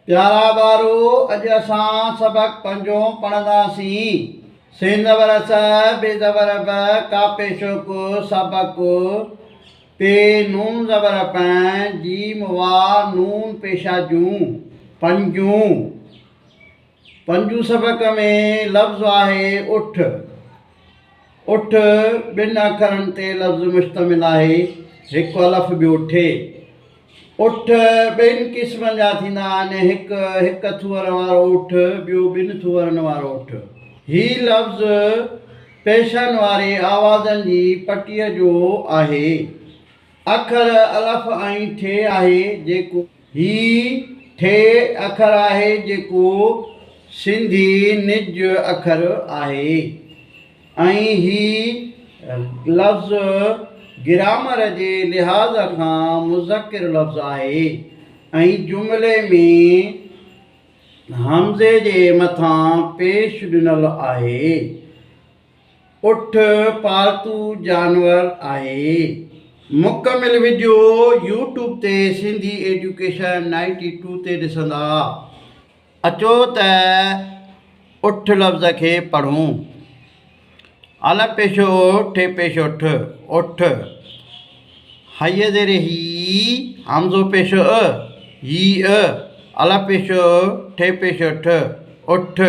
پيارا ٻارو! اڄ اسان سبق پنجون پڙهنداسين. سين زبر س، بي زبر ب، ڪا پيش ڪ، سبق، پي نون زبر پ، جيم وا، نون پيشا جون، پنجون. پنجون سبق ۾ لفظ آهي اٺ. اٺ ٻن اکرن تي لفظ مشتمل آهي، هڪ الف ٻيو ٺ. اٺ ٻن قسمن جا ٿيندا آهن، هڪ هڪ ٿوهر وارو اٺ، ٻيو ٻن ٿوهرن وارو اٺ. هي لفظ پيشن واري آوازن جي پٽيء جو آهي. اکر الف ۽ ٺ آهي، جيڪو. هي ٺ اکر آهي، جيڪو سنڌي نج اکر آهي ۽ هي لفظ گرامر جي لحاظ کان مذڪر لفظ آهي ۽ جملي ۾ همزي جي مٿان پيش ڏنل آهي. اٺ پالتو جانور آهي. مڪمل وڊيو يوٽيوب تي سنڌي ايڊيوڪيشن نائنٽي ٽو تي ڏسندا. اچو ته اٺ لفظ کي پڙهون. الف پيش او، ٺ پيش ٺ، اٺ. حي زير هي، همزو پيش ا، هي ا، الف پيش او، ٺ پيش ٺ، اٺ.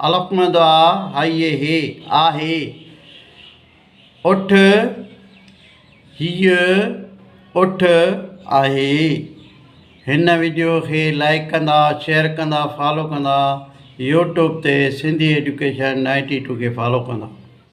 الف مد آ، حي هي، آهي. اٺ، هيء اٺ آهي. هن وڊيو کي لائيڪ ڪندا، شيئر ڪندا، فالو ڪندا، يوٽيوب تي سنڌي ايڊيوڪيشن نائنٽي ٽو کي فالو ڪندا.